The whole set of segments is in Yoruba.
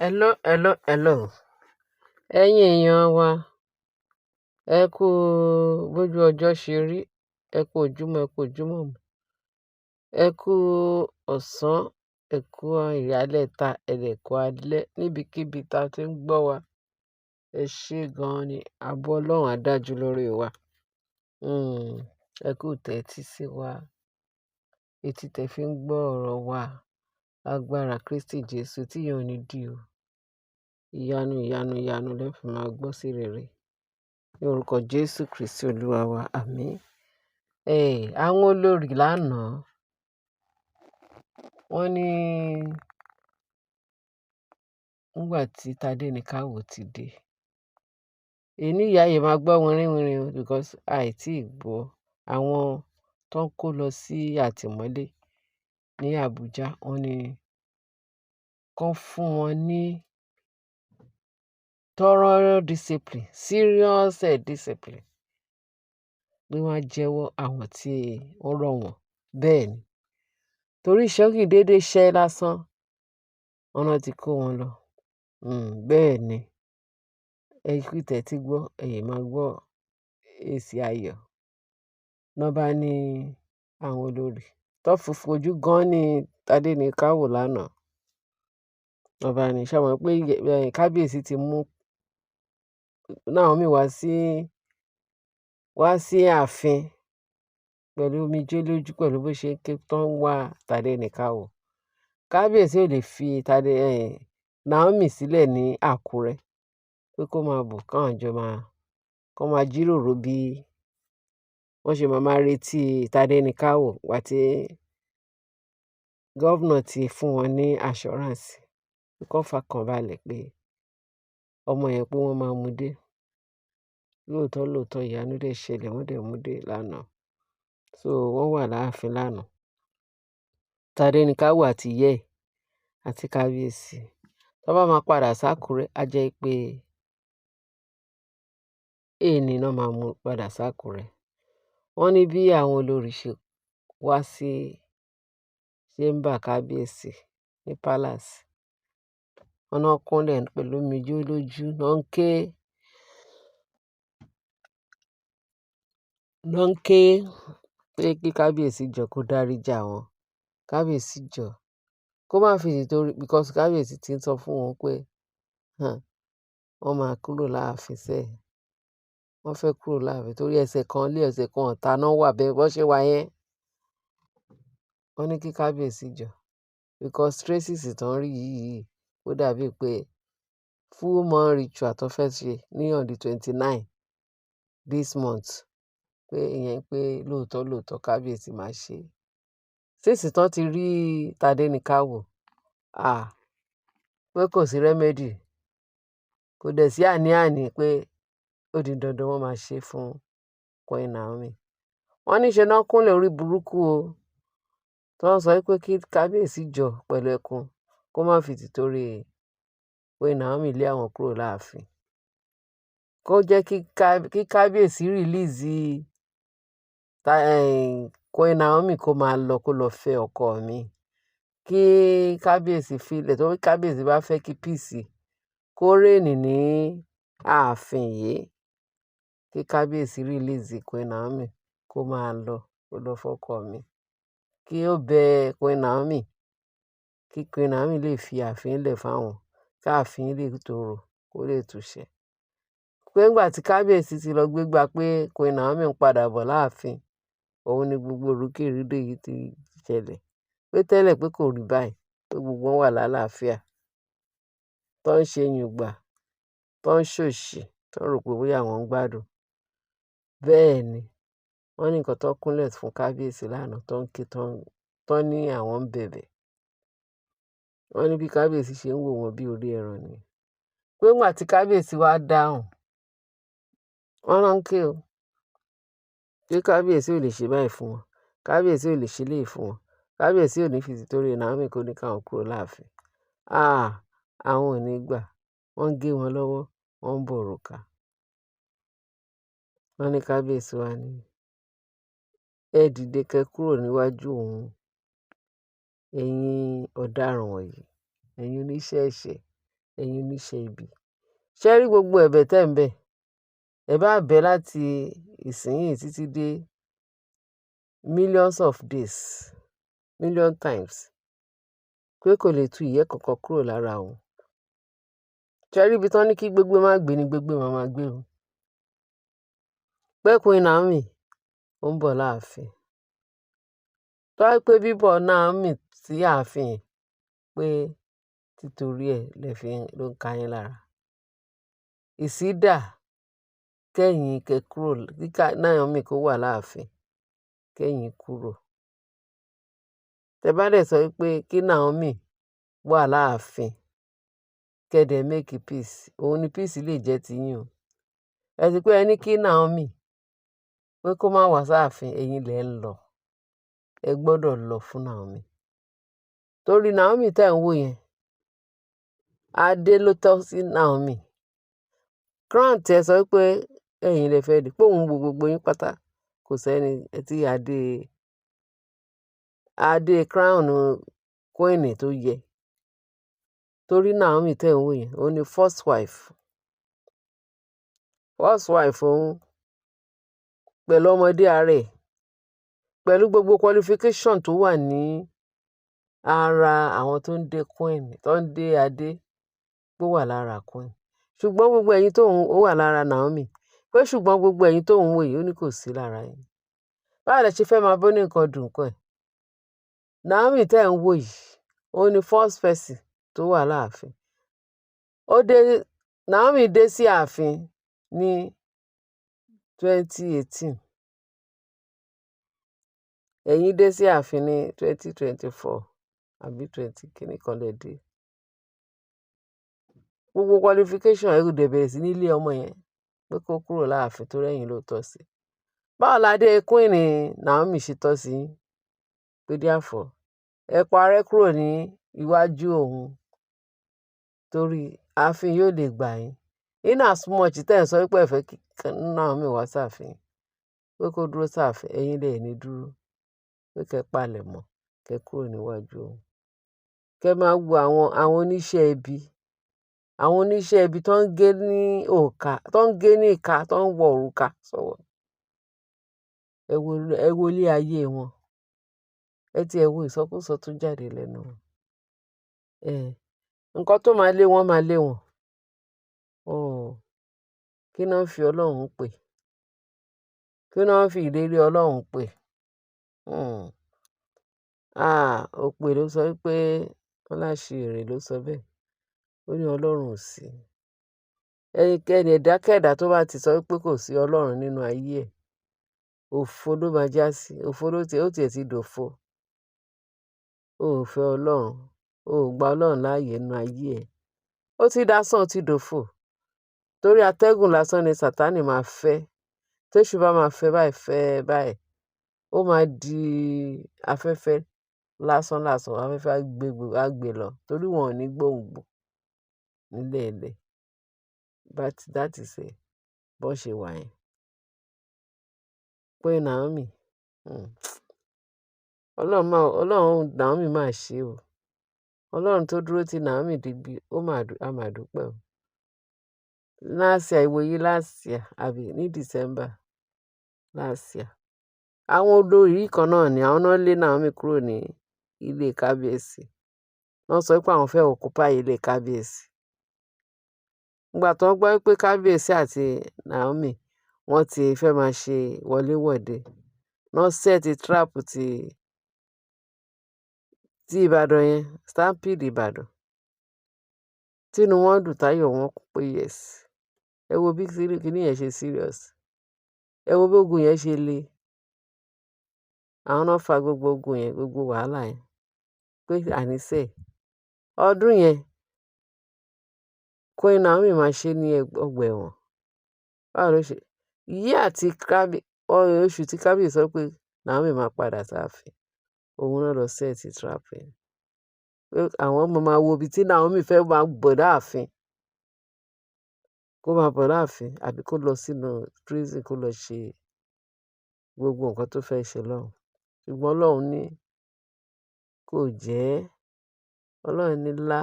Hello, hello, hello. Ẹ̀yin èèyàn wa, ẹ kú bójú ọjọ́ ṣe rí, ẹ kú ojúmọ́, ẹ kú ojúmọ́ mọ́, ẹ kú ọ̀sán, ẹ kú ìyálẹ̀ta, ẹ dẹ̀ kú alẹ́ níbikíbi tá a ti ń gbọ́ wa. Ẹ ṣé gan-an ni, ààbò Ọlọ́run á dájú lórí wa. Ẹ kú ìtẹ́tí sí wa, etí tẹ fi ń gbọ́ ọ̀rọ̀ wa. Agbára Kristi Jésù tí yẹn ò ní dí o. Ìyanu, ìyanu, ìyanu lẹ fi máa gbọ́ sí rere. Ní orúkọ Jésù Kristi Olúwa wa, àmín. Àwọn olórí lánàá, wọ́n ní nígbà tí Tádéníkàwò ti dé. Èní ìyá yìí máa gbọ́ wìnrìnwìnrìn o because àìtí gbọ́ àwọn tó ń kó lọ sí àtìmọ́lé ní Abuja. Wọ́n ní kán fún wọn ní thorough discipline, serious discipline, pé wọ́n á jẹ́wọ́ àwọn tí ó rọ̀ wọ́n. Bẹ́ẹ̀ ni, torí iṣẹ́ kì í dédé ṣẹ́ lásán, wọ́n náà ti kó wọn lọ. Bẹ́ẹ̀ ni, ẹ kú ìtẹ́tí gbọ́, ẹ̀yin máa gbọ́ èsì ayọ̀. Ná bá ní àwọn olórí tó fi fojú gan ní Tádéníkàwò lánàá. Ná bá ní, ṣé mọ̀ pé kábíyèsí ti mú Naomi wá sí ààfin pẹ̀lú omijé lójú, pẹ̀lú bó ṣe ń ké tó ń wá Tádéníkàwò. Kábíyèsí ò lè fi Naomi sílẹ̀ ní Àkúrẹ́ pé kó máa bọ̀ káwọn jọ máa kó máa jíròrò bí wọ́n ṣe máa máa retí Tádéníkàwò wá tí governor ti fún wọn ní assurance pé kó fọkàn balẹ̀ pé ọmọ yẹn, pé wọ́n máa mú dé. Lóòótọ́ lóòótọ́, ìyanu dẹ̀ ṣẹlẹ̀, wọ́n dẹ̀ mú dé lánàá. So wọ́n wà láàfin lánàá. Tádéníkàwò àti ìyá ẹ̀ àti kábíyèsí. Tó bá máa padà sákúrẹ́, á jẹ́ pé èní náà máa mú padà sákúrẹ́. Wọ́n ní bí àwọn olórí ṣe wá sí chamber kábíyèsí ní palace. Wọ́n náà kúnlẹ̀ pẹ̀lú omijé lójú, náà ń ké, náà ń ké pé kí kábíyèsí jọ̀ọ́ kó dáríji àwọn. Kábíyèsí jọ̀ọ́ kó má fi tìtorí because kábíyèsí ti ń sọ fún wọn pé wọ́n máa kúrò láàfin sẹ́ẹ̀. Wọ́n fẹ́ kúrò láàfin torí ẹsẹ̀ kan lé ẹsẹ̀ kan ọ̀tá náà wà bẹ́ẹ̀ bọ́ ṣe wà yẹn. Wọ́n ní kí kábíyèsí jọ̀ọ́ because traces tó ń rí yìí, ó dàbí pé full moon ritual tó fẹ́ ṣe ní on the 29 this month, pé ìyẹn pé lóòótọ́ lóòótọ́ kábíyèsí máa ṣe. Since tán ti rí Tádéníkàwò, pé kò sí remedy, kò dẹ̀ sí àní-àní pé ó di dandan wọ́n máa ṣe fún Queen Naomi. Wọ́n ní ṣe náà kúnlẹ̀ orí burúkú o, tó ń sọ pé kí kábíyèsí jọ̀ọ́ pẹ̀lú ẹkún kó má fi tìtorí Queen Naomi lé àwọn kúrò láàfin. Kó jẹ́ kí kábíyèsí release Queen Naomi kó máa lọ, kó lọ fẹ́ ọkọ mi. Kí kábíyèsí fi ilẹ̀ torí kábíyèsí bá fẹ́ kí peace kó reign ní ààfin yìí. Kí kábíyèsí release Queen Naomi kó máa lọ, kó lọ fọ́kọ mi. Kí ó bẹ Queen Naomi, kí Queen Naomi lè fi ààfin lẹ̀ fáwọn, kí ààfin lè tòrò kó lè túṣẹ. Pé nígbà tí kábíyèsí ti lọ gbégbá pé Queen Naomi ń padà bọ̀ láàfin, òun ni gbogbo rúkèrúdò yìí ti ṣẹlẹ̀. Pé tẹ́lẹ̀ pé kò rí báyìí, pé gbogbo wọn wà lálàáfíà. Tó ń ṣe yùngbà, tó ń ṣòṣì, tó ń rò pé bóyá àwọn ń gbádùn. Bẹ́ẹ̀ ni, wọ́n ní nǹkan tó kúnlẹ̀ fún kábíyèsí lánàá tó ń ké tó ní àwọn ń bẹ̀bẹ̀. Wọ́n ní bí kábíyèsí ṣe ń wò wọ́n bí orí ẹran ni. Pé nígbà tí kábíyèsí wá dáhùn, wọ́n náà ń ké o. Pé kábíyèsí ò lè ṣe báyìí fún wọn. Kábíyèsí ò lè ṣe léyìí fún wọn. Kábíyèsí ò ní fi tìtorí Naomi kó ní káwọn kúrò láàfin. Àwọn ò ní gbà. Wọ́n ń gé wọn lọ́wọ́, wọ́n ń bọ̀ òrùka. Wọ́n ní kábíyèsí wá ní, ẹ dìde kẹ́ kúrò níwájú òun. Ẹ̀yin ọ̀daràn wọ̀nyí, ẹ̀yin oníṣẹ́ ẹ̀ṣẹ̀, Ẹ̀yin oníṣẹ́ ibi. Ṣé rí gbogbo ẹ̀bẹ̀ tẹ́ ń bẹ̀? Ẹ bá bẹ̀ láti ìsinyìí títí dé millions of days, million times, pé kò lè tu ìyẹ́ kankan kúrò lára òun. Ṣé rí ibi tán ní kí gbégbé má gbé ní gbégbé máa máa gbé o. Pé Queen Naomi ó ń bọ̀ láàfin. Tó bá pé bíbọ̀ Naomi sí ààfin pé títorí ẹ̀ lẹ fi ló ń ka yín lára. Ìsídà kẹ́yìn kẹ kúrò, kí Naomi kó wà láàfin, kẹ́yìn kúrò. Tẹ bá dẹ̀ sọ wípé kí Naomi wà láàfin, kẹ́ dẹ̀ make peace, òun ni peace lè jẹ́ ti yín o. Ẹ sì pé ẹ ní kí Naomi pé kó má wá sáàfin, ẹ̀yin lẹ ń lọ. Ẹ gbọ́dọ̀ lọ fún Naomi. Torí Naomi tẹ́ ń wò yẹn, adé ló tọ́ sí Naomi. Crown tí ẹ sọ wípé ẹ̀yin lẹ fẹ́ dì, pé òun wo gbogbo yín pátá, kò sẹ́ni tí adé, adé crown queen tó yẹ. Torí Naomi tẹ́ ń wò yẹn, òun ni first wife. First wife òun pẹ̀lú ọmọdé ara ẹ̀, pẹ̀lú gbogbo qualification tó wà ní ara àwọn tó ń dé queen, tó ń dé adé, pé ó wà lára queen. Ṣùgbọ́n gbogbo ẹ̀yin tó ń, ó wà lára Naomi. Pé ṣùgbọ́n gbogbo ẹ̀yin tó ń wò yìí, ó ní kò sí lára yín. Báwo lẹ ṣe fẹ́ máa bó ní nǹkan dùn nǹkan ẹ̀? Naomi tẹ́ ń wò yìí, òun ni first person tó wà láàfin. Ó dé, Naomi dé sí ààfin ní 2018. Ẹ̀yin dé sí ààfin ní 2024 àbí twenty kíní kan lẹ dé. Gbogbo qualification ẹ dẹ̀ bẹ̀rẹ̀ sí ní lé ọmọ yẹn pé kó kúrò láàfin torí ẹ̀yin ló tọ́ sí. Báwo la dé Queen Naomi ṣe tọ́ sí yín? Pé therefore ẹ parẹ́ kúrò ní iwájú òun torí ààfin yóò lè gbà yín. In as much tẹ́ ẹ̀ ń sọ wípé ẹ fẹ́ kí Naomi wá sáàfin, pé kó dúró sáàfin, ẹ̀yin lẹ ní dúró. Pé kẹ́ palẹ̀ mọ́, kẹ́ kúrò níwájú òun. Kẹ́ máa wo àwọn oníṣẹ́ ibi, àwọn oníṣẹ́ ibi tó ń gé ní òrùka, tó ń gé ní ìka, tó ń wọ òrùka sọ́wọ́. Ẹ wo ilé ayé wọn. Ẹ tí ẹ wo ìsọkúsọ tó jáde lẹ́nu wọn. Nǹkan tó máa lé wọn máa lé wọn. Oh, kí náà ń fi Ọlọ́run pè? Kí náà ń fi ìlérí Ọlọ́run pè? Hmm. Ah, òpè ló sọ wípé wọ́n láṣìírí ló sọ bẹ́ẹ̀. Ó ní Ọlọ́run ò sí. Ẹnikẹ́ni ẹ̀dákẹ́dà tó bá ti sọ wípé kò sí Ọlọ́run nínú ayé ẹ̀, òfo ló máa jásí. Òfo ló ti, ó tiẹ̀ ti dòfo. O ò fẹ́ Ọlọ́run, o ò gba Ọlọ́run láàyè nínú ayé ẹ. Ó ti dasán, ó ti dòfo. Torí atẹ́gùn lásán ni Sátánì máa fẹ́. Téṣù bá máa fẹ́ báyìí fẹ́ báyìí, ó máa di afẹ́fẹ́ lásán lásán, afẹ́fẹ́ á gbé, á gbé lọ torí wọn ò ní gbòǹgbò nílẹ̀ẹ́lẹ̀. But that is it. Bó ṣe wà yẹn. Pé Naomi, Ọlọ́run máa, Ọlọ́run Naomi máa ṣe o. Ọlọ́run tó dúró ti Naomi digbí, ó máa dùn, a máa dúpẹ́ o. Last year, ìwòyí last year, àbí ní December last year. Àwọn olórí kan náà ni àwọn náà lé Naomi kúrò ní ilé kábíyèsí. Wọ́n sọ pé àwọn fẹ́ occupy ilé kábíyèsí. Nígbà tó ń gbọ́ pé kábíyèsí àti Naomi wọ́n ti fẹ́ máa ṣe wọléwọ̀de, wọ́n set trap ti Ìbàdàn yẹn, stampede Ìbàdàn. Tínú wọn dùn táyọ̀ wọn kún pé yes. Ẹ wo bí kíní yẹn ṣe serious. Ẹ wo bí ogun yẹn ṣe le. Àwọn náà fa gbogbo ogun yẹn, gbogbo wàhálà yẹn. Pé àníṣe ọdún yẹn Queen Naomi máa ṣe ní ọgbà ẹ̀wọ̀n. Báwo ló ṣe? Year tí oṣù tí kábíyèsí sọ pé Naomi máa padà sáàfin, òun náà lọ set trap yẹn. Pé àwọn ọmọ máa wo ibi tí Naomi fẹ́ máa bọ̀ láàfin. Kó máa bọ̀ láàfin àbí kó lọ sínú prison kó lọ ṣe gbogbo nǹkan tó fẹ́ ṣe lọ́hùn. Ṣùgbọ́n Ọlọ́run ní kò jẹ́. Ọlọ́run ní lá.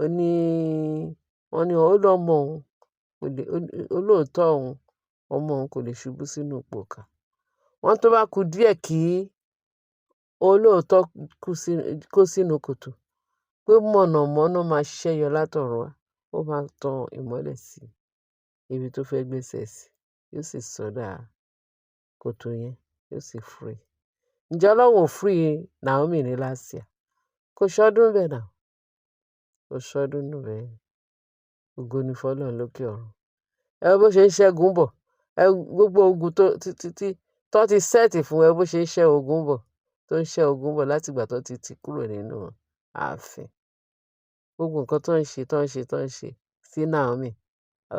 Ó ní wọ́n ní ó lọ́mọ òun kò lè, olóòótọ́ òun, ọmọ òun kò lè ṣubú sínú ipò ìkà. Wọ́n tó bá ku díẹ̀ kí olóòótọ́ kó sínú kòtò, pé mọ̀nàmọ́ná máa ṣẹ́yọ látọ̀run wá, ó máa tan ìmọ́lẹ̀ sí ibi tó fẹ́ gbéṣẹ̀ sí, yóò sì sọdá kòtò yẹn, yóò sì free. Ǹjẹ́ Ọlọ́run ò free Naomi ní last year? Kò ṣọdún bẹ́ẹ̀ náà. Kò ṣọdún nù bẹ́ẹ̀. Ògo ni fọ́lọ́run lókè ọ̀run. Ẹ wo bó ṣe ń ṣẹ́gun bọ̀. Ẹ gbogbo ogun tó tí tí tí tó ti set fún, ẹ bó ṣe ń ṣẹ́ ogun bọ̀, tó ń ṣẹ́ ogun bọ̀ láti ìgbà tó ti kúrò nínú ààfin. Gbogbo nǹkan tó ń ṣe, tó ń ṣe, tó ń ṣe sí Naomi,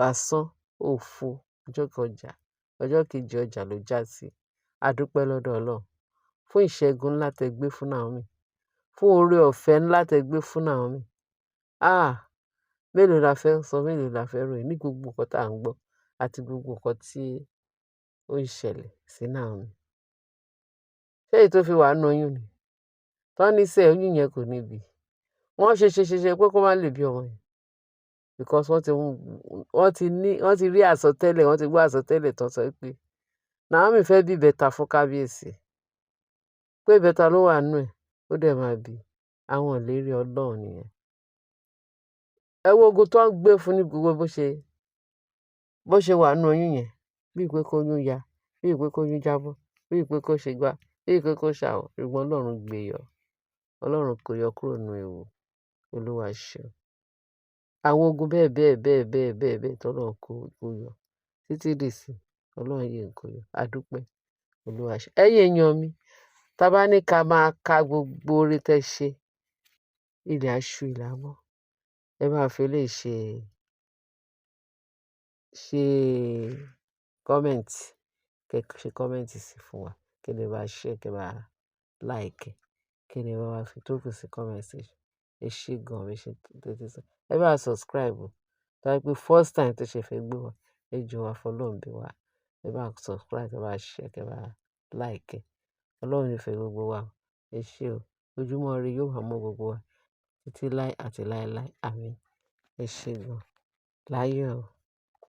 asán, òfo, ọjọ́ kan ọjà, ọjọ́ kejì ọjà ló já sí. A dúpẹ́ lọ́dọ̀ Ọlọ́run fún ìṣẹ́gun ńlá tẹ gbé fún Naomi, fún oore ọ̀fẹ́ ńlá tẹ gbé fún Naomi. Ah! Mélòó la fẹ́ sọ, mélòó la fẹ́ ròyìn ní gbogbo nǹkan tí à ń gbọ́ àti gbogbo nǹkan tí ó ń ṣẹlẹ̀ sí Naomi. Ṣé èyí tó fi wà nínú oyún ni? Tọ́ ní sẹ́ oyún yẹn kò ní bí. Wọ́n ṣe ṣe ṣe ṣe pé kó má lè bí ọmọ yẹn. Because wọ́n ti rí àsọtẹ́lẹ̀, wọ́n ti gbọ́ àsọtẹ́lẹ̀ tó sọ pé Naomi fẹ́ bí ìbẹta fún kábíyèsí. Pé ìbẹta ló wà nínú ẹ̀, ó dẹ̀ máa bí. Àwọn ìlérí Ọlọ́run nìyẹn. Ẹ wo ogun tó ń gbé fún ní gbogbo bó ṣe wà nínú oyún yẹn. Bí i pé kó oyún ya, bí i pé kó oyún jábọ́, bí i pé kó ṣe gbá, bí i pé kó ṣàwọ̀. Ṣùgbọ́n Ọlọ́run gbé yọ. Ọlọ́run kó yọ kúrò nínú ewu. Olúwa ṣeun. Àwọn ogun bẹ́ẹ̀ bẹ́ẹ̀ bẹ́ẹ̀ bẹ́ẹ̀ bẹ́ẹ̀ bẹ́ẹ̀ tó Ọlọ́run kó yọ títí di ìsìn. Ọlọ́run yìí ń kó yọ. A dúpẹ́. Olúwa ṣeun. Ẹ̀yin èèyàn mi, tá bá ní ká máa ka gbogbo oore tẹ ṣe, ilẹ̀ á ṣú, ilẹ̀ á mọ́. Ẹ máa fi eléyìí ṣe comment, kẹ́ ṣe comment sí fún wa. Kí ẹ bá share, kí ẹ bá like, kí ẹ bá wá fi tókù sí comment section. Ẹ ṣé gan, ẹ ṣé tẹ́tí sọ. Ẹ bá subscribe o. Tó bá jẹ́ pé first time tó ṣe fẹ́ gbé wa, ẹ jọ̀ọ́, a fọlọ́run bẹ̀ wá. Ẹ bá subscribe, ẹ bá share, kí ẹ bá like. Ọlọ́run nífẹ̀ẹ́ gbogbo wa. Ẹ ṣé o. Ojúmọ́ ire yóò máa mọ́ gbogbo wa títí láé àti láéláé. Àmín. Ẹ ṣé gan. Láyọ̀ o.